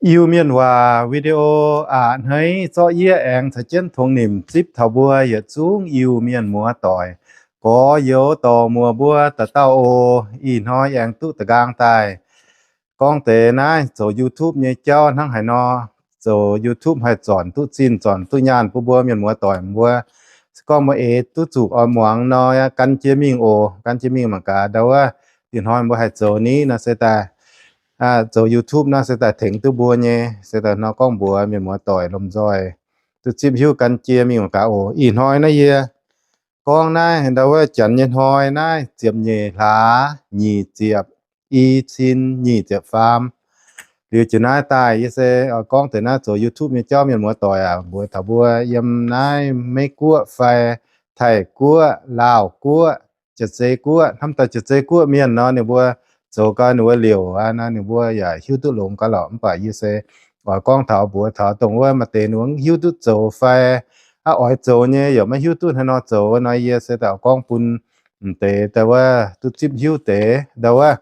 Iu-Mienh waac video a'hneiv zorqv yie aengx caux jienv tongx nimc zipv taux mbuo yietc zungv Iu-Mienh muoz-doic, gorx-youz dorc-muoc mbuo dauh dauh oc. Ih hnoi aengx duqv da'nqaang daaih gorngv deix naaiv zoux YouTube nyei jauv hnangv haaix nor. Zoux YouTube haih zornc duqv zinh zornc duqv nyaanh bun mbuo mienh muoz-doic mbuo. Se gorngv mbuo eix duqv zuqc oix muangx nor, gan jienv mingh oc. Gan jienv mingh mangc gaax ndau wuov, ih hnoi mbuo haih zoux niv nor se daaih zoux YouTube nor se daaih tengx duqv mbuo nyei. Se daaih nor gorngv mbuox mienh muoz-doic lomh nzoih duqv zipv hiuv gan jienv mingh mangc gaax oc. Ih hnoi naaiv yie gorngv naaiv ndau wuov janx nyei hnoi naaiv ziepc nyeic hlaax nyic ziepc, i cin nyic ziepc faam. Liuz jiex naaiv daaih yie se gorngv deix naaiv zoux YouTube nyei jauv mienh muoz-doic aac, mbuox taux mbuo yiem naaiv Meiv Guoqv fai Taiv Guoqv, Laauh Guoqv, Jaav-Zei Guoqv. Hnamv daaih Jaav-Zei Guoqv mienh nor ninh mbuo zoux gau ninh mbuo liouc aqv nor ninh mbuo yaac hiuv duqv longx gau lorqc. Mv baac yie se oix gorngv taux mbuox taux dongh wuov maaih deix ninh mbuo hiuv duqv zoux fai aqv oix zoux nyei yaac maiv hiuv duqv haaix nor zoux nor yie se daaih gorngv bun m'deix ndau wuov duqv zipv hiuv deix ndau wuov.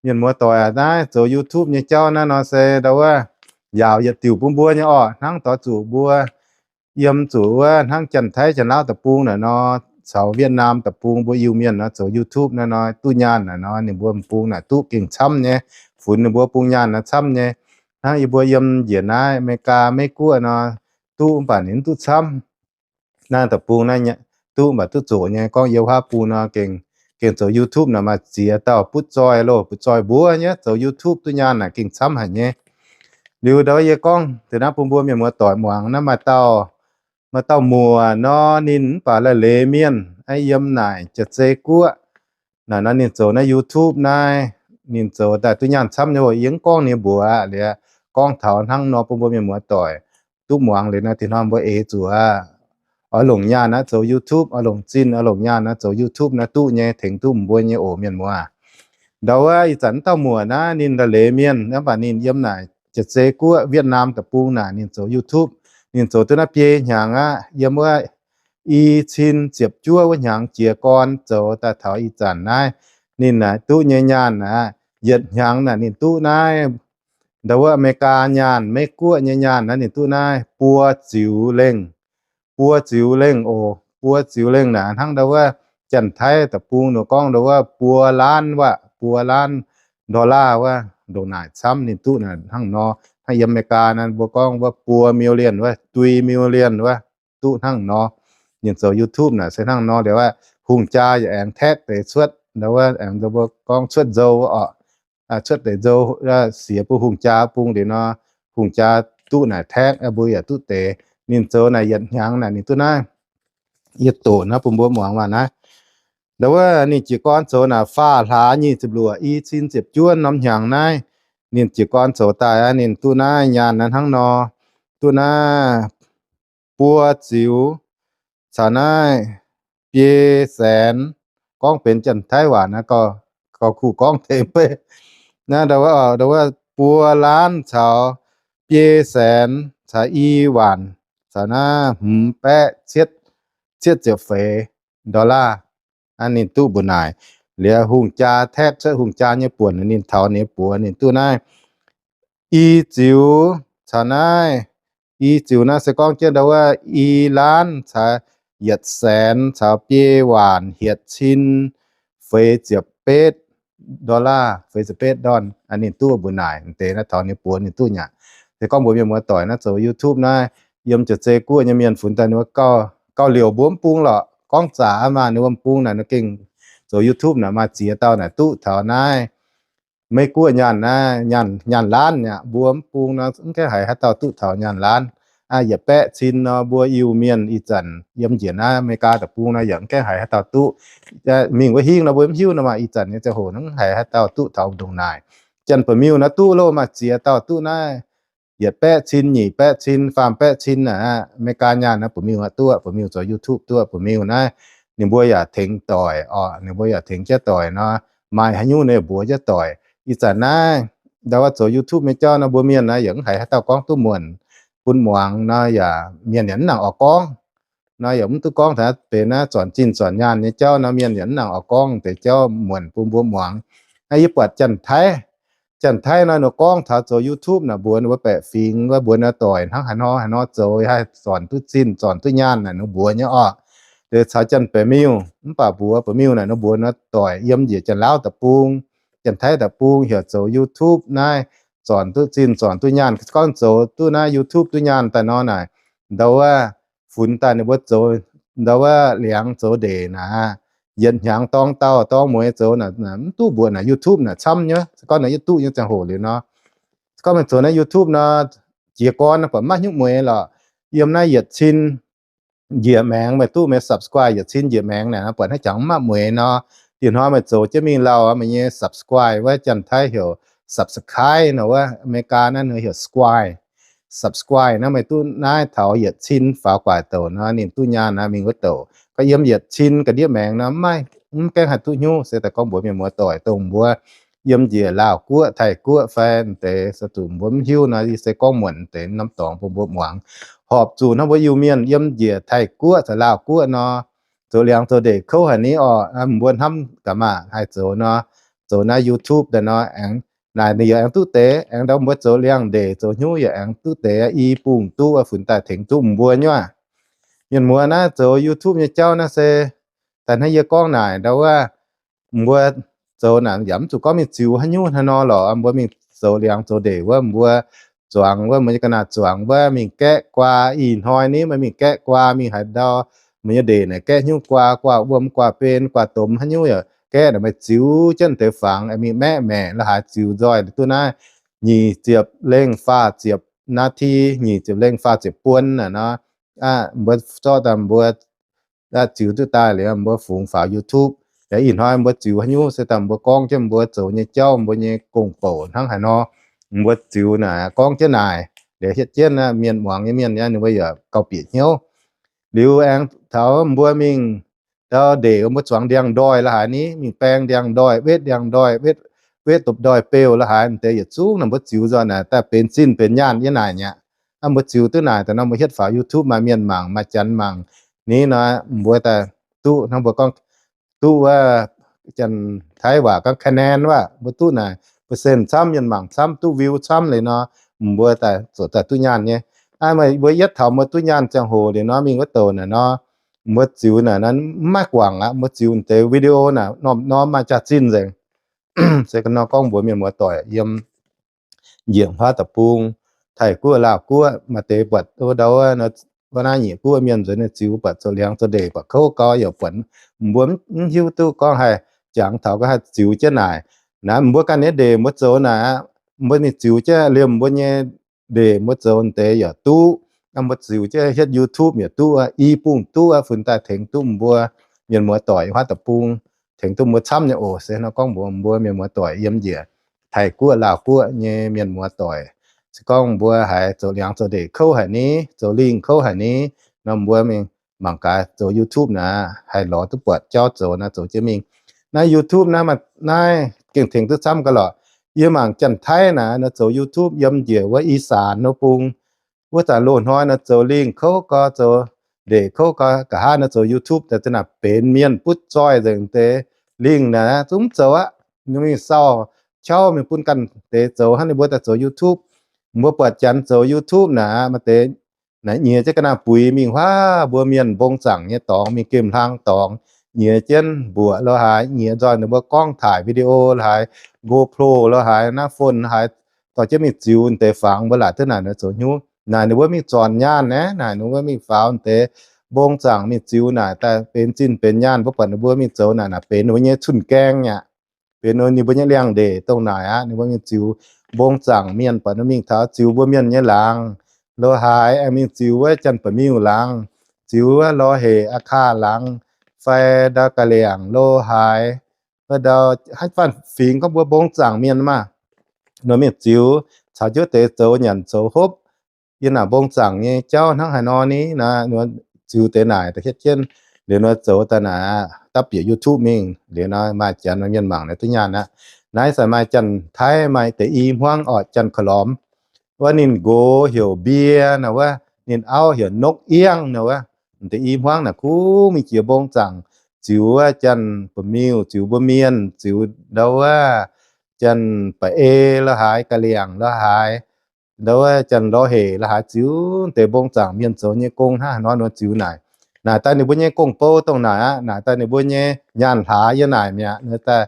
Mienh muoz-doic aac, naaiv zoux YouTube nyei jauv naaiv nor se ndau wuov yaauc yietc diuc bun mbuo nyei orqc. Hnangv doix zuqc mbuo yiem zuqc wuov hnangv Janx-Taiv Janx-Laauv deic-bung naaic nor, caux Wietnam deic-bung mbuo Iu-Mienh nor zoux YouTube naaiv nor duqv nyaanh naaic nor ninh mbuo m'bung naaic duqv gengh camv nyei, funx ninh mbuo bung nyaanh naaiv camv nyei. Hnangv yie mbuo yiem njiec naaiv America, Meiv Guoqv nor duqv mv baac ninh mv duqv camv. Naaiv deic-bung naaiv duqv mv baac duqv zoqc nyei. Gorngv yiem wuov bung nor gengh zoux YouTube naaic maaih ziex dauh butv zoih loh, butv zoih mbuo nyei zoux YouTube duqv nyaanh naaic gengh camv haic nyei. Liuz ndau yie gorngv deix naaiv bun mbuo mienh muoz-doic muangx naaiv maaih dauh, maaih dauh muoc nor ninh mv baac la'leiz mienh yiem naaic Jaav-Zei Guoqv naaic nor ninh zoux naaiv YouTube naaiv, ninh zoux daaih duqv nyaanh camv nyei oc. Yie mv gorngv ninh mbuox aqv, liuz gorngv taux hnangv nor bun mbuo mienh muoz-doic duqv muangx liuz naaiv, dinh hnoi mbuo eix zuqc aqv, oix longc nyaanh naaiv zoux YouTube, oix longc zinh oix longc nyaanh naaiv zoux YouTube naaiv duqv nyei, tengx duqv mbuo nyei oc mienh muoz. Ndau wuov ih zanc wuov dauh muoc naaiv ninh la'leiz mienh mv baac ninh yiem naaic Jaav-Zei Guoqv, Wietnam deic-bung naaic ninh zoux YouTube. Ninh zoux duqv naaiv biei hnyangx aqv, yiem wuov i cin ziepc juov wuov hnyangx jiez gorn zoux daaih taux ih zanc naaiv, ninh naaic duqv nyei nyaanh aqv, yietc hnyangx naaic ninh duqv naaiv ndau wuov America nyaanh, Meiv Guoqv nyei nyaanh naaiv ninh duqv naaiv buo ziux lengh. Buo ziux lengh oc. Buo ziux lengh naaic hnangv ndau wuov Janx-Taiv deic-bung nor gorngv ndau wuov buo laanv wuov, buo laanv dollar wuov, ndongc naaic camv ninh duqv naaic hnangv nor. Hnangv yiem America naaiv mbuo gorngv wuov buo million wuov, three million wuov, duqv hnangv nor. Ninh zoux YouTube naaic se hnangv nor liuz aqv, hungh jaa yaac aengx taeqv deix cuotv ndau wuov, aengx mbuo gorngv cuotv nzou oc, cuotv deix nzou siex bun hungh jaa bung liuz nor, hungh jaa duqv naaic taeqv, mbuo yaac duqv deix. Ninh zoux naaic yietc hnyangx naaic ninh duqv naaiv. Yie doqc naaiv bun mbuo muangx waac naaiv. Ndau wuov ninh jiez gorn zoux naaic faah hlaax nyic ziepc luoqc i cin ziepc juov norm hnyangx naaiv, ninh jiez gorn zoux daaih aqv, ninh duqv naaiv nyaanh naaiv hnangv nor, duqv naaiv buo ziux caux naaiv biei saenx, gorngv benx Janx-Taiv waac naaiv gauh kuh gorngv deix mv bei. Naaiv ndau wuov buo laanv caux biei saenx caux i waanc caux naaiv hmz baeqv cietv ziepc feix dollar. Ninh duqv mbu'naaic. Liuz hungh jaa taeqv cuotv hungh jaa nyei buonc, ninh taux ninh buoz ninh duqv naaiv i ziux caux naaiv, i ziux naaiv se gorngv jienv ndau wuov i laanv caux yietc saenx caux biei waanc hietc cin feix ziepc betv dollar, feix ziepc betv dollar. Ninh duqv mbu'naaic deix naaiv taux ninh buoz ninh duqv nyei. Se gorngv mbuo mienh muoz-doic naaiv zoux YouTube naaiv, yiem Jaav-Zei Guoqv nyei mienh funx daaih ninh gauh liouc mbuo mv bung lorqc. Gorngv zaqc maah, ninh mbuo mv bung naaic ninh gengh zoux YouTube naaic maaih ziex dauh naaic duqv taux naaiv Meiv Guoqv nyaanh naaiv, nyaanh laanv aqv. Mbuo mv bung nor mv gaengh haiz haaix dauh duqv taux nyaanh laanv. Yietc baeqv cin nor mbuo Iu-Mienh ih zanc yiem njiec naaiv America deic-bung nor yaac mv gaengh haiz haaix dauh duqv. Mingh wuov hingv nor mbuo mv hiuv nor maah, ih zanc nyei ziangh hoc mv haiz haaix dauh duqv taux ndongc naaic. Janx-Ba'miuh naaiv duqv loh, maaih ziex dauh duqv naaiv yietc baeqv cin, nyic baeqv cin, faam baeqv cin aqv. America nyaanh naaiv Ba'miuh aqv duqv, Ba'miuh zoux YouTube duqv, Ba'miuh naaiv ninh mbuo yaac tengx doic oc, ninh mbuo yaac tengx jienv doic nor, maaih haaix nyungc ninh mbuox jienv doic. Ih zanc naaiv ndau wuov zoux YouTube nyei jauv nor mbuo mienh naaiv yaac mv haiz haaix dauh gorngv duqv muonc bun muangx nor yaac mienh yaac mv nangc oix gorngv. Nor yaac mv duqv gorngv taux benx naaiv zornc zinh zornc nyaanh nyei jauv nor mienh yaac mv nangc oix gorngv deix jauv muonc bun mbuo muangx. Naaiv yie buatc Janx-Taiv Janx-Taiv nor ninh gorngv taux zoux YouTube naaic mbuox ninh mbuo baeqc fingx wuov, mbuox ninh doic hnangv haaix nor haaix nor zoux haih zornc duqv zinh zornc duqv nyaanh naaic ninh mbuox nyei orqc. Liuz caux Janx-Baeqc Miuh, mv baac mbuox Baeqc Miuh naaic ninh mbuox ninh doic yiem njiec Janx-Lauv deic-bung, Janx-Taiv deic-bung heuc zoux YouTube naaiv, zornc duqv zinh zornc duqv nyaanh. Gorngv zoux duqv naaiv YouTube duqv nyaanh daaih nor naaic, ndau wuov funx daaih ninh mbuo zoux ndau wuov liangx zoux ndeic naaic, yietc hnyangx dorng dauh dorng mueiz zoux naaic, mv duqv mbuox naaic YouTube naaic camv nyei. Se gorngv naaic yie duqv nyei ziangh hoc liuz nor, se gorngv meih zoux naaiv YouTube nor, jiez gorn buatc maiv hnyouv mueiz lorqc. Yiem naaiv yietc cin njiec maengx, meih duqv meih subscribe yietc cin njiec maengx naaic, buatc hnangv jangx maiv mueiz nor, dieh hnoi meih zoux jienv mingh lauh, meih nyei subscribe wuov, Janx-Taiv heuc subscribe nor, wuov America naaiv heuc scribe. Subscribe naaiv meih duqv naaiv taux yietc cin faaux gu'nguaaic douc nor ninh duqv nyaanh naaiv mingh wuov douc. Gorngv yiem yietc cin ga'ndiev maengx nor maiv, mv gaengh haih duqv hnyouv. Se daaih gorngv mbuox mienh muoz doic dongh mbuo yiem njiec Laauv-Guoqv, Taiv-Guoqv fai deix se zuqc mbuo mv hiuv nor, yie se gorngv muonc deix norm dorngx bun mbuo muangx. Horpc zuqc hnangv mbuo Iu-Mienh yiem njiec Taiv-Guoqv caux Laauv-Guoqv nor, zoux liangx zoux ndeic kouv haic ni orqc. Mbuo hnamv gaax maah haih zoux nor, zoux naaiv YouTube daaih nor aengx naaic ninh yaac aengx duqv deix, aengx ndau mbuo zoux liangx ndeic zoux hnyouv yaac aengx duqv deix, i bungh duqv funx daaih tengx duqv mbuo nyei aqv. Mienh muoz, naaiv zoux YouTube nyei jauv naaiv se daaih hnangv yie gorngv naaic ndau wuov, mbuo zoux naaic yaac mv zuqc gorngv mingh ziux haaix nyungc haaix nor lorqc. Mbuo mingh zoux liangx zoux ndeic wuov, mbuo zuangx wuov, mbuo nyei ga'naaiv zuangx wuov mingh gaeqv guaa. Ih hnoi ni meih mingh gaeqv guaa, mingh haaix ndau, meih nyei ndeic naaic gaeqv hnyouv guaa, guaa wuom guaa ben guaa domh haaix nyungc yaac gaeqv naaic, meih ziux jienv deix fangx, mingh maeqv maeqc la'haaix ziux nzoih duqv naaiv nyic ziepc lengh faah ziepc นาที, nyic ziepc lengh faah ziepc buon naaic nor, mbuo zorqv daaih mbuo ziux duqv daaih liuz mbuo fungx faaux YouTube. Ih hnoi mbuo ziux haaix nyungc se daaih mbuo gorngv jienv mbuo zoux nyei jauv, mbuo nyei gong-bouc hnangv haaix nor, mbuo ziux naaic gorngv jienv naaic, liuz hietv jienv mienh muangx nyei mienh ninh mbuo yaac gauh bieqc hnyouv. Liuz aengx taux mbuo mingh ndau ndeic mbuo zuangx ndiangx-ndoih la'haaix ni, mingh baeng ndiangx-ndoih, wetv ndiangx-ndoih, wetv, wetv dopc-ndoih beuh la'haaix, deix yietc zungv naaic mbuo ziux nzoih naaic daaih benx zinh benx nyaanh yiem naaic aqv. Aa, mbuo ziux duqv naaic daaih nor mbuo hietv faaux YouTube maaih mienh mangc, maaih janx mangc ni nor, mbuo daaih duqv hnangv mbuo gorngv duqv wuov, Janx-Taiv waac gorngv คะแนน wuov, mbuo duqv naaic percent camv, mienh mangc camv, duqv view camv liuz nor, mbuo daaih zoux daaih duqv nyaanh nyei. Aa, meih mbuo yietv taux mbuo duqv nyaanh ziangh hoc liuz nor mingh wuov douc naaic nor, mbuo ziux naaic nor mv maaih guangc aqv. Mbuo ziux deix video naaic norm-norm maaih jaax-zinh nzengc. Se ga'naaiv gorngv mbuox mienh muoz-doic yiem njiec huaav deic-bung, Taiv-Guoqv, Laauv-Guoqv, maaih deix buatc wuov ndau wuov, wuov naaiv Nyeic Guoqv mienh nzuonx ninh ziux buatc zoux liangx zoux ndeic buatc kouv gau, yaac buatc mbuo mv hiuv duqv gorngv haih jangx taux gorngv haih ziux jienv naaic. Naaiv mbuo ganh nyei ndeic mbuo zoux naaic aqv, mbuo mingh ziux jienv liemh mbuo nyei ndeic mbuo zoux deix yaac duqv. Mbuo ziux jienv hietv YouTube yaac duqv, i bungh duqv, funx daaih tengx duqv mbuo mienh muoz-doic huaav deic-bung, tengx duqv mbuo camv nyei oc. Se nor gorngv mbuox mbuo mienh muoz-doic yiem njiec Taiv-Guoqv, Laauv-Guoqv nyei mienh muoz-doic, se gorngv mbuo haiz zoux liangx zoux ndeic kouv haic ni, zoux lingh kouv haic ni, nor mbuo mingh mangc gaax zoux YouTube naaic haih lorz duqv buatc jauv zoux naaiv zoux jienv mingh. Naaiv YouTube naaiv, naaiv gengh tengx duqv camv gaax lorqc. Yie mangc Janx-Taiv naaic nor zoux YouTube yiem njiec wuov อีสาน wuov bung, wuov zanc loz-hnoi nor zoux lingh kouv gau, zoux ndeic kouv gau, nqa'haav nor zoux YouTube daaih za'naaic benx mienh butv zoih nzengc deix. Lingh naaic zungv mv zoux aqv, ninh mingh sauh qauv mingh bun ganh deix zoux hnangv ninh mbuo daaih zoux YouTube. Mbuo buatc janx zoux YouTube naaic maaih deix naaic nyiex jienv ga'naaiv buix mingh huaav mbuo mienh mbong zaangc nyei dorngx, mingh gemh hlang dorngx, nyiex jienv mbuoqc lo haaix, nyiex nzoih ninh mbuo gorngv ถ่าย video lo haaix, GoPro lo haaix, naaiv phone haaix, dorh jienv mingh ziux deix fangx. Mbuo laaic duqv naaic ninh zoux hnyouv naaic, ninh mbuo mingh zornc nyaanh naaic, naaic ninh mbuo mingh faaux deix mbong zaangc mingh ziux naaic daaih benx zinh benx nyaanh. Mbuo buatc ninh mbuo mingh zoux naaic, naaic benx ninh mbuo nyei cun-gaeng aqv, benx ninh mbuo nyei liangx-ndeic dongh naaic aqv. Ninh mbuo mingh ziux mbong zaangc mienh, buatc ninh mingh taux ziux mbuo mienh nyei laangz lo haaix, aengx mingh ziux wuov Janx-Baeqc Miuh laangz, ziux wuov Lorz Hec, Aa Kaa laangz, fai ndau Ga'liangc lo haaix, fai ndau haaix faanh fingx gorngv mbuo mbong zaangc mienh maah, ninh mingh ziux caux jienv deix zoux nyanc zoux hopv yiem naaic mbong zaangc nyei jauv hnangv haaix nor ni naaic, ziux deix naaic da'hietv jienv liuz nor zoux daaih naaic dapv bieqc YouTube mingh liuz nor maaih janx mienh mangc naaic duqv nyaanh aqv. Naaiv se maaih Janx-Taiv maaih deix i hmuangv orqc, Janx-Korv-Lormx, wuov ninh nqox heuc Mbie naaic wuov, ninh auv heuc Nokv Iangv naaic wuov. Deix i hmuangv naaic kungx mingh jiex mbong zaangc ziux wuov Janx-Baeqc Miuh, ziux mbuo mienh, ziux ndau wuov Janx-Ba'ei la'haaix, Ga'liangc la'haaix, ndau wuov Janx-Lorz Hec la'haaix, ziux deix mbong zaangc mienh zoux nyei gong hnangv haaix nor nor ziux naaic. Naaic daaih ninh mbuo nyei gong-bou dongh naaic aqv. Naaic daaih ninh mbuo nyei nyaanh hlaax yiem naaic mi'aqv. Ninh daaih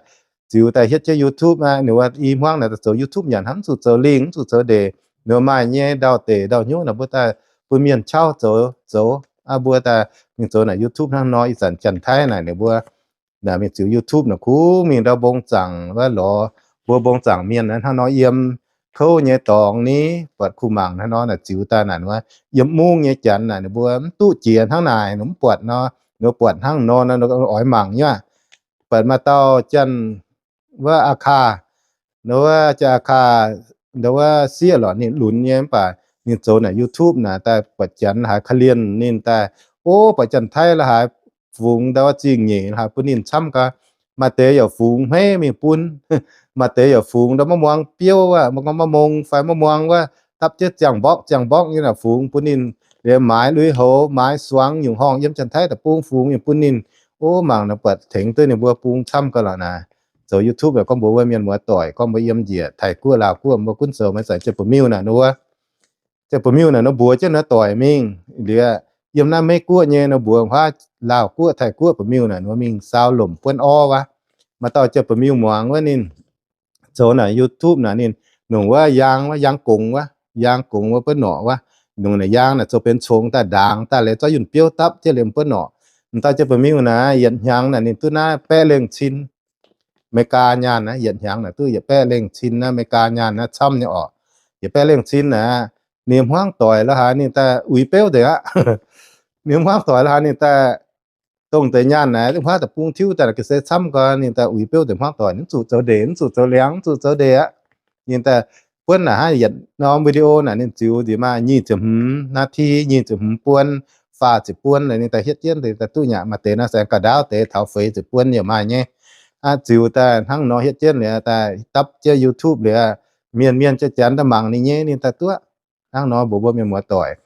ziux daaih hietv jienv YouTube aqv. Ninh wuov i hmuangv naaic daaih zoux YouTube nyanc hnangv, mv zuqc zoux lingh, mv zuqc zoux ndeic. Ninh maaih nyei ndau deic ndau hnyouv naaic mbuo daaih bun mienh qauv zoux, zoux aqv. Mbuo daaih mingh zoux naaic YouTube hnangv nor. Ih zanc Janx-Taiv naaic ninh mbuo naaic mingh ziux YouTube naaic kungx mingh ndau mbong zaangc wuov lorz mbuo mbong zaangc mienh hnangv nor yiem kouv nyei dorngx ni, buatc kuh mangc hnangv nor naaic ziux daaih naaic wuov yiem mungv nyei Janx naaic ninh mbuo mv duqv jiex hnangv naaic, ninh mv buatc nor, ninh mbuo buatc hnangv nor, oix mangc nyei aqv. Buatc maaih dauh Janx wuov Aa Kaa, ndau wuov Janx-Aa Kaa, ndau wuov sieqv lorqc, ninh lunx nyei mv baac ninh zoux naaic YouTube naaic daaih buatc Janx haaix korv-lienh ninh daaih, o, buatc Janx-Taiv la'haaix fungx ndau wuov zingh nyeic haaix bun ninh camv gau. Maaih deix yaac fungx hmeiv mingh bun, maaih deix yaac fungx ndau maiv muangx biouv wuov, maiv gorngv maiv mong fai maiv muangx wuov, dapv jienv ziangh mborqv ziangh mborqv nyei naaic fungx bun ninh, liemh maaiz lui-houx, maaiz suangx nyungc horngh yiem Janx-Taiv deic-bung fungx mingh bun ninh. O, mangc naaic buatc tengx duqv ninh mbuo bung camv gau lorqc naaic. Zoux YouTube naaic gorngv mbuox wuov mienh muoz-doic, gorngv mbuox yiem njiec Taiv-Guoqv, Laauh Guoqv, mbuo gunv zoux maiv zeiz Janx-Ba'miuh naaic wuov. Janx-Ba'miuh naaic nor mbuox jienv nor doic mingh liuz, yiem naaiv Meiv-Guoqv nyei nor mbuox huaav Laauh Guoqv, Taiv-Guoqv, Ba'miuh naaic nor mingh saau lomc buonv orv wuov. Maaih dauh Janx-Ba'miuh muangx wuov ninh zoux naaic YouTube naaic ninh nongc wuov yaang wuov, yaang gongx wuov, yaang gongx wuov buonv norqc wuov. Nongc naaic yaang naaic zoux benx congx daaih ndaangc daaih liuz zorqv yunh biouv dapv jienv liemh buonv norqc. M'dauh Janx-Ba'miuh naaic yietc hnyangx naaic ninh duqv naaiv baeqv lengh cin. Meigaa nyaanh naaiv yietc hnyangx naaic duqv yietc baeqv lengh cin naaiv, Meigaa nyaanh naaiv camv nyei orqc. Yietc baeqv lengh cin naaic, ninh hmuangv doic la'haaix ninh daaih uix beuv deix aqv. Ninh hmuangv doic la'haaix ninh daaih dongh deix nyaanh naaic, huaav deic-bung tiuv daaih ga'sie camv gau, ninh daaih uix beuv deix hmuangv doic, mv zuqc zoux ndeic, mv zuqc zoux liangx, mv zuqc zoux ndeic aqv. Ninh daaih buonv naaic hnangv yietc norm video naaic ninh ziux nziex maaih nyic ziepc hmz นาที, nyic ziepc hmz buonv, faah ziepc buonv naaic ninh daaih hietv jienv daaih duqv nyei aqv. Maaih deix naaiv se ga'ndaauv deix taux feix ziepc buonv yaac maaih nyei. Aqv, ziux daaih hnangv nor hietv jienv liuz daaih dapv jienv YouTube liuz, mienh mienh jiex Janx daaih mangc ninh nyei ninh daaih duqv. Hnangv nor mbuox mbuo mienh muoz-doic.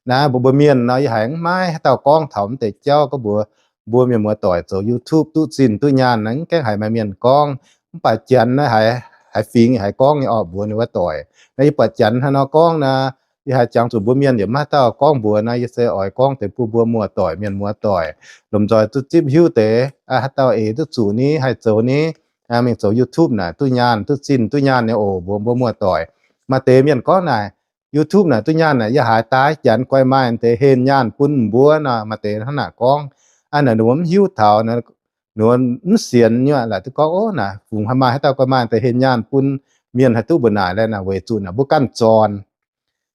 Naaiv mbuox mbuo mienh nor, yie haiz mv maaih haaix dauh gorngv taux mv deix jauv gorngv mbuox mbuo mienh muoz-doic zoux YouTube duqv zinh duqv nyaanh naaiv, mv gaengh haiz maaih mienh gorngv. Mv baac Janx naaiv haiz, haiz fingx haiz gorngv nyei orqc, mbuox ninh wuov doic. Naaiv yie buatc Janx hnangv nor gorngv naaiv, yie haiz jangx zuqc mbuo mienh yaac maiv haaix dauh gorngv mbuox naaiv, yie se oix gorngv deix bun mbuo muoz-doic, mienh muoz-doic lomh nzoih duqv zipv hiuv deix, haaix dauh eix duqv zuqc ni, haih zoux ni, mingh zoux YouTube naaic duqv nyaanh, duqv zinh duqv nyaanh nyei oc, mbuox mbuo muoz-doic. Maaih deix mienh gorngv naaic, YouTube naaic duqv nyaanh naaic, yie haiz daaih Janx guai maaih deix henh nyaanh bun mbuo nor, maaih deix hnangv naaic gorngv. Aa, naaic ninh mbuo mv hiuv taux, ninh mbuo mv sienx nyei, laaic duqv gorngv, o, naaic fungx haaix maaih haaix dauh guai maaih deix henh nyaanh bun mienh haih duqv mbu'naaic laeh naaic, weic zuqc naaic mbuo ganh zornc.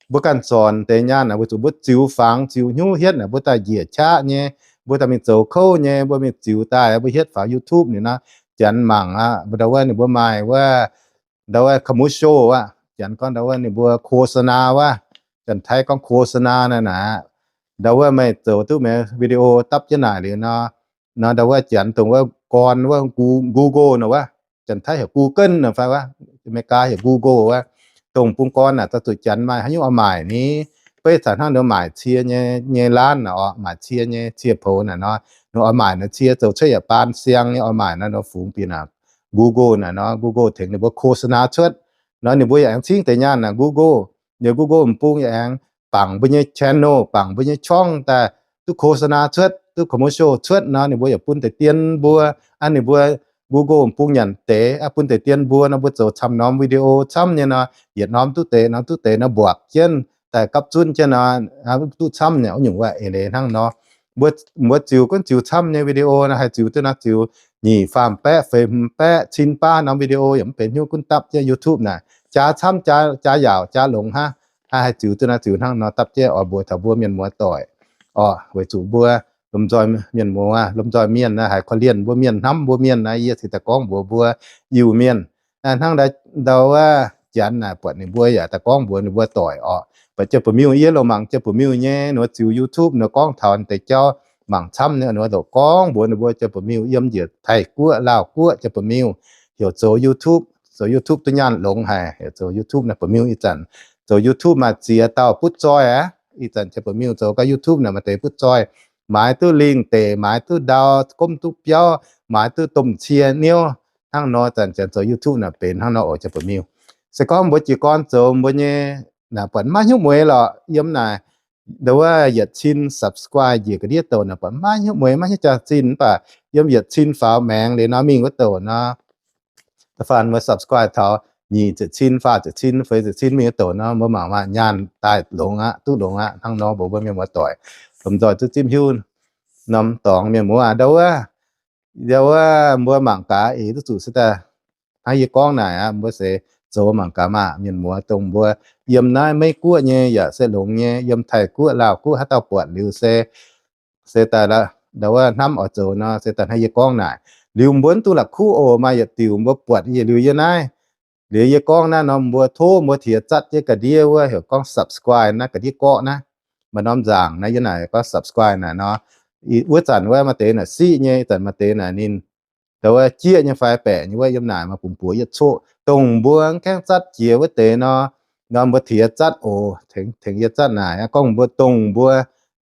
Mbuo ganh zornc deix nyaanh naaic weic zuqc mbuo ziux fangx ziux hnyouv hietv naaic, mbuo daaih njiec qaqv nyei, mbuo daaih mingh zoux kouv nyei, mbuo mingh ziux daaih, mbuo hietv faaux YouTube ninh naaiv, Janx mangc aqv, ndau wuov ninh mbuo maaih wuov, ndau wuov โฆษณา wuov, Janx gorngv ndau wuov ninh mbuo โฆษณา wuov, Janx-Taiv gorngv โฆษณา naaiv naaic. Ndau wuov meih zoux duqv meih video dapv jienv naaic liuz nor, nor ndau wuov Janx dongh wuov gorn wuov Gu-, Google naaic wuov, Janx-Taiv heuc Google naaic fai wuov, America heuc Google wuov, dongh bung gorn naaic daaih zuqc Janx maaih haaix nyungc oix maaic ni, beiv caux hnangv ninh maaic cie nyei, nyei laanv naaic orqc, maaic cie nyei cie poux naaic nor, ninh oix maaic naaic cie zoux cuotv yaac baan siang nyei oix maaic nor, ninh fungx bieqc naaic Google naaic nor, Google tengx ninh mbuo โฆษณา cuotv. Nor ninh mbuo yaac aengx cingv deix nyaanh naaic Google, ninh Google m'bung yaac aengx bangc mbuo nyei channel, bangc mbuo nyei ช่อง daaih duqv โฆษณา cuotv, duqv commercial cuotv nor, ninh mbuo yaac bun deix dien mbuo, aa, ninh mbuo Google m'bung nyanc deix, aa, bun deix dien mbuo nor, mbuo zoux camv norm video camv nyei nor, yietc norm duqv deix, norm duqv deix nor mbuoqc jienv daaih gapv zunv jienv nor, duqv camv nyei. Wuov nyungc wuov eix leiz hnangv nor, mbuo, mbuo ziux gunv ziux camv nyei video nor, haih ziux duqv nor ziux nyic faam baeqv feix hmz baeqv cin baav norm video yaac mv benx hnyouv, gunv dapv jienv YouTube naaic, jaax camv, jaax, jaax yaauc, jaax longx hnangv. Aa, haih ziux duqv nor ziux hnangv nor dapv jienv oix mbuox taux mbuo mienh muoz-doic orqc. Weic zuqc mbuo lomh nzoih mienh muoz, lomh nzoih mienh naaiv haiz korv-lienh mbuo mienh, hnamv mbuo mienh naaiv, yie cingx daaih gorngv mbuox mbuo Iu-Mienh. Aa, hnangv ndau wuov Janx naaic buatc ninh mbuo yaac daaih gorngv mbuox ninh mbuo doic orqc. Buatc Janx-Ba'miuh, yie loc mangc Janx-Ba'miuh nyei ninh mbuo ziux YouTube nor gorngv taux deix jauv mangc camv nyei, ninh mbuo loc gorngv mbuox ninh mbuo Janx-Ba'miuh yiem njiec Taiv-Guoqv, Laauh Guoqv, Janx-Ba'miuh heuc zoux YouTube, zoux YouTube duqv nyaanh longx haic, heuc zoux YouTube naaiv. Ba'miuh ih zanc zoux YouTube maaih ziex dauh butv zoih aqv. Ih zanc Janx-Ba'miuh zoux gau YouTube naaic maaih deix butv zoih, maaiz duqv lingh deic, maaiz duqv ndau, gomv duqv biauv, maaiz duqv domh cie niouv. hnangv nor, zanc janx zoux YouTube naaic benx hnangv nor oc, janx buatc miuc. Se gorngv mbuo jiez gorn zoux mbuo nyei naaic buatc maiv hnyouv mueiz lorqc, yiem naaic ndau wuov yietc cin subscribe njiec ga'ndiev douc naaic buatc maiv hnyouv mueiz, maiv hnyouv jaax-zinh, mv baac yiem yietc cin faaux maengx liuz nor mingh wuov douc nor, da'faanh mbuo subscribe taux nyic ziepc cin, faah ziepc cin, feix ziepc cin mingh wuov douc nor, mbuo mangc maah, nyaanh daaih longx aqv, duqv longx aqv. Hnangv nor mbuox mbuo mienh muoz-doic lomh nzoih duqv zipv hiuv norm dorngx mienh muoz. Ndau wuov, ndau wuov mbuo mangc gaax eix duqv zuqc se daaih hnangv yie gorngv naaic aqv, mbuo se zoux mangc gaax maah, mienh muoz, dongh mbuo yiem naaiv Meiv Guoqv nyei yaac se longx nyei, yiem Taiv Guoqv, Laauh Guoqv haaix dauh buatc liuz se se daaih ndau wuov hnamv oix zoux nor, se daaih hnangv yie gorngv naaic. Liuz mbuo mv duqv la'kuqv oc, maaih yietc diuc mbuo buatc liuz yie naaiv, liuz yie gorngv naaiv nor, mbuo tov mbuo tiex zatv jienv ga'ndiev wuov heuc gorngv subscribe naaiv, ga'ndiev gorqv naaiv, maaih norm nzaangc naaiv, yie naaic gorngv subscribe naaic nor, wuov zanc wuov maaih deix naaic siqv nyei, ih zanc maaih deix naaic ninh ndau wuov jieqv nyei fai baeqc nyei wuov, yiem naaic maaih bungx buoz yietc coqv. Dongh mbuo mv gaengh zatv jiex wuov deix nor, nor mbuo tiex zatv oc, tengx yie zatv naaic. Gorngv mbuo, dongh mbuo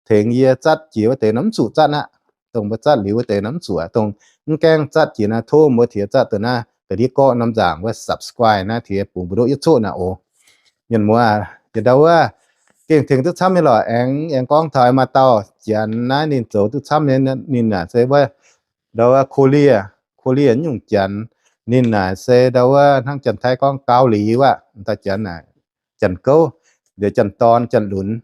tengx yie zatv jiex wuov deix nor mv zuqc zatv aqv. Dongh mbuo zatv liuz wuov deix nor mv zuqc aqv. Dongh mv gaengh zatv jiex naaiv, tov mbuo tiex zatv dongh naaiv ga'ndiev gorqv norm nzaangc wuov subscribe naaiv, tiex bungx mbu'ndongv yietc coqv naaic oc. Mienh muoz, yietc ndau wuov gengh tengx duqv camv nyei lorqc. Aengx, aengx gorngv taux maaih dauh janx naaiv ninh zoux duqv camv nyei, ninh naaic se wuov ndau wuov Korea, Korea nyungc janx. Ninh naaic se ndau wuov hnangv Janx-Taiv gorngv Gau^li wuov, dauh janx naaic, janx gouv, liuz janx-dorn, janx-lunx,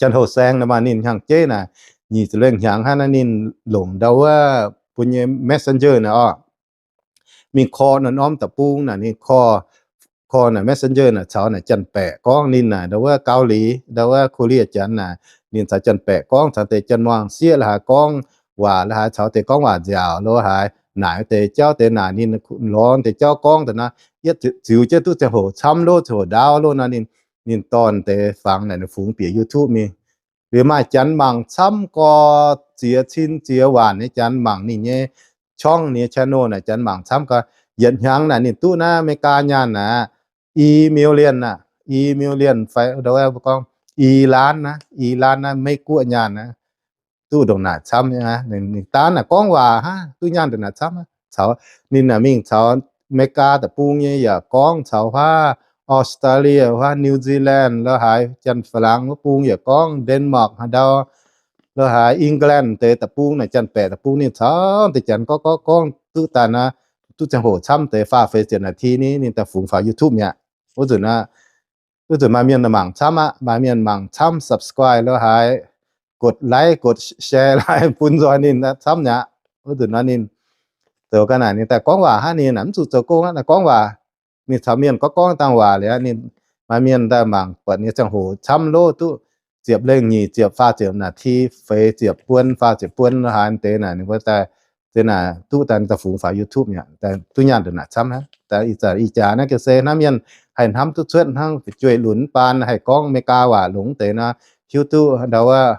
janx houh saeng nor maah, ninh hnyangx-jeiv naaic, nyic ziepc lengh hnyangx hnangv naaiv ninh longc ndau wuov bun nyei Messenger naaic orqc, mingh call norm-norm deic-bung naaic, ninh call, call naaic Messenger naaic caux naaic janx-baeqc gorngv. Ninh naaic ndau wuov Gau^li, ndau wuov Korea janx naaic, ninh caux janx-baeqc gorngv, caux deix janx-muangh sieqv la'haaix gorngv waac la'haaix, caux deix gorngv waac nziaauc la'haaix, naaic deix jauv deix naaic, ninh lorz deix jauv gorngv daaih nor, yietv ziux jienv duqv ziangh hoc camv loh, ziangh hoc ndaauv loh nor, ninh, ninh dorn deix fangx naaic ninh fungx bieqc YouTube mingh. Liuz maaih janx mangc camv gorx, ziex cin ziex waanc nyei janx mangc ninh nyei ช่อง nyei channel naaic, janx mangc camv gorx. Yietc hnyangx naaic ninh duqv naaiv America nyaanh naaic, i million aqv, i million fai ndau wuov mbuo gorngv i ล้าน naaiv, i ล้าน naaiv Meiv Guoqv nyaanh naaiv, duqv ndongc naaic camv nyei. Ninh daan naaic gorngv waac hnangv, duqv nyaanh ndongc naaic camv aqv. Caux ninh naaic mingh caux America deic-bung nyei yaac gorngv, caux huaav Australia, huaav New Zealand la'haaix, janx-Faa^laangx wuov bung yaac gorngv, Denmark haaix ndau la'haaix, England deix deic-bung naaic, janx-baeqc deic-bung, ninh caux deix janx gorngv gorngv gorngv duqv daaih naaic, duqv ziangh hoc camv deix faah feix ziepc นาที ni, ninh daaih fungx faaux YouTube mi'aqv. Wuov nzunc naaic, wuov nzunc maaih mienh mangc camv aqv, maaih mienh mangc camv, subscribe la'haaix, กดไลค์ กดแชร์ la'haaix bun nzoih ninh camv mi'aqv. Wuov nzunc nor ninh zoux ga'naaic ninh daaih gorngv waac hnangv, ninh naaic mv zuqc zoux gong aqv, naaic gorngv waac. Ninh caux mienh gorngv gorngv dangh waac liuz, ninh maaih mienh daaih mangc buatc ninh ziangh hoc camv loh, duqv ziepc lengh, nyic ziepc, faah ziepc นาที, feix ziepc buon, faah ziepc buon la'haaix deix naaic, ninh mbuo daaih, deix naaic duqv daaih, daaih fungx faaux YouTube mi'aqv, duqv nyaanh ndongc naaic camv hnangv. Ih zanc ih jaax naaiv ga'sie hnangv mienh haih hnamv duqv cuotv hnangv, fu'jueiv lunx baan haih gorngv America waac longx deix nor, hiuv duqv ndau wuov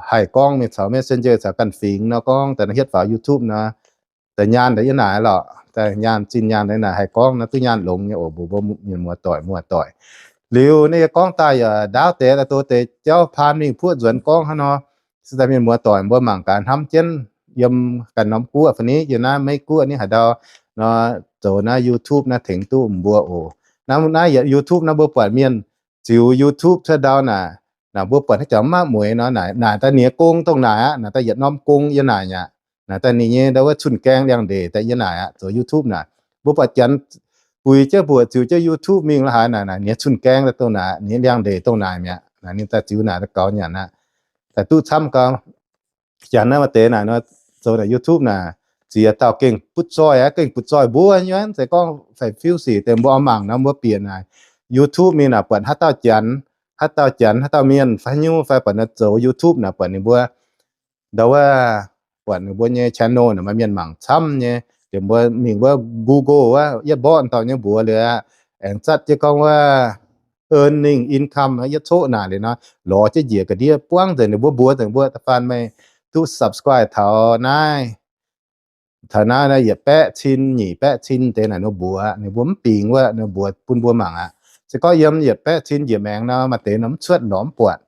haih gorngv mingh caux Messenger caux ganh fingx nor, gorngv daaih nor hietv faaux YouTube nor, daaih nyaanh daaih yiem naaic lorqc, daaih nyaanh zinh nyaanh daaih naaic haih gorngv nor duqv nyaanh longx nyei oc, mbuox mbuo mienh muoz-doic muoz-doic. Liuz naaiv yie gorngv daaih yaac ndaauv deix, daaih doz deix jauv paan mingh puoqv nzuonx gorngv hnangv nor, se daaih mienh muoz-doic mbuo mangc gaax hnamv jienv yiem ganh norm guoqv fai ni, yiem naaiv Meiv Guoqv ni haaix ndau nor, zoux naaiv YouTube naaiv tengx duqv mbuo oc. Naaiv, naaiv yietc YouTube naaiv mbuo buatc mienh ziux YouTube cuotv ndau naaic, naaic mbuo buatc haaix jaax maiv mueiz nor, naaic, naaic daaih ninh nyei gong dongh naaic aqv, naaic daaih yietc norm gong yiem naaic mi'aqv. Naaic daaih ninh nyei ndau wuov cun-gaeng liangx-ndeic daaih yiem naaic aqv, zoux YouTube naaic. Mbuo buatc janx buix jienv mbuoqc ziux jienv YouTube mingh la'haaix naaic, naaic ninh nyei cun-gaeng daaih dongh naaic, ninh nyei liangx-ndeic dongh naaic mi'aqv. Naaic ninh daaih ziux naaic daaih gaux nyanc aqv, daaih duqv camv gau. Janx naaiv maaih deix naaic nor, zoux naaic YouTube naaic, ziex dauh gengh butv zoih aqv, gengh butv zoih mbuo nyei. Se gorngv fai fiuv sic deix mbuo oix mangc nor, mbuo bieqc naaic YouTube mingh naaic buatc haaix dauh janx, haaix dauh janx, haaix dauh mienh fai nyungc fai buatc naaiv zoux YouTube naaic, buatc ninh mbuo ndau wuov, buatc ninh mbuo nyei channel naaic maaih mienh mangc camv nyei. Liuz mbuo mingh wuov Google wuov, yietv mborqv dauh nyei mbuox liuz aqv, aengx zatv jienv gorngv wuov earning income yietv coqv naaic liuz nor, lorz jienv njiec ga'ndiev buangv nzengc. Ninh mbuo mbuox nzengc mbuo da'faanh meih duqv subscribe taux naaiv, taux naaiv naaiv yietc baeqv cin, nyic baeqv cin deix naaic ninh mbuox, ninh mbuo mv bingx wuov, ninh mbuox bun mbuo mangc aqv. Se gorngv yiem yietc baeqv cin njiec maengx nor, maaih deix nor mv cuotv, lorz mv buatc.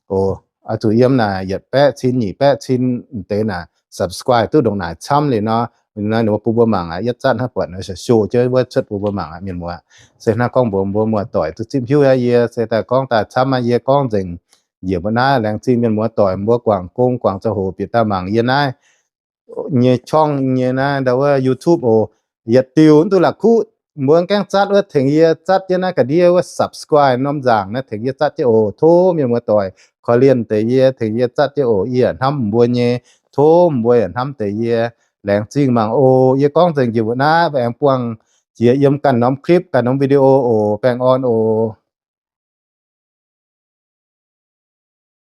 Oc, oix zuqc yiem naaic yietc baeqv cin, nyic baeqv cin deix naaic subscribe duqv ndongc naaic camv liuz nor, Naaiv ninh mbuo bun mbuo mangc aqv. Yie zatv hnangv buatc show jienv wuov cuotv bun mbuo mangc aqv, mienh muoz. Se hnangv gorngv mbuox mbuo muoz-doic duqv zipv hiuv aqv. Yie se daaih gorngv daaih camv aqv. Yie gorngv nzengc njiec mbuo naaiv. Laengz zingh mienh muoz-doic mbuo guangc gong guangc ziangh hoc bieqc daaih mangc yie naaiv nyei ช่อง nyei naaiv ndau wuov YouTube oc. Yietc diuh mv duqv la'kuqv, mbuo gaengh zatv wuov tengx yie zatv jienv naaiv ga'ndiev wuov subscribe norm nzaangc naaiv tengx yie zatv jienv oc. Tov mienh muoz-doic korv-lienh deix yie, tengx yie zatv jienv oc. Yie yaac hnamv mbuo nyei. Tov mbuo yaac hnamv deix yie. Laengz zingh mangc oc. Yie gorngv nzengc njiec mbuo naaiv, aengx buangh jiex yiem ganh norm clip, ganh norm video oc. Baengh orn oc.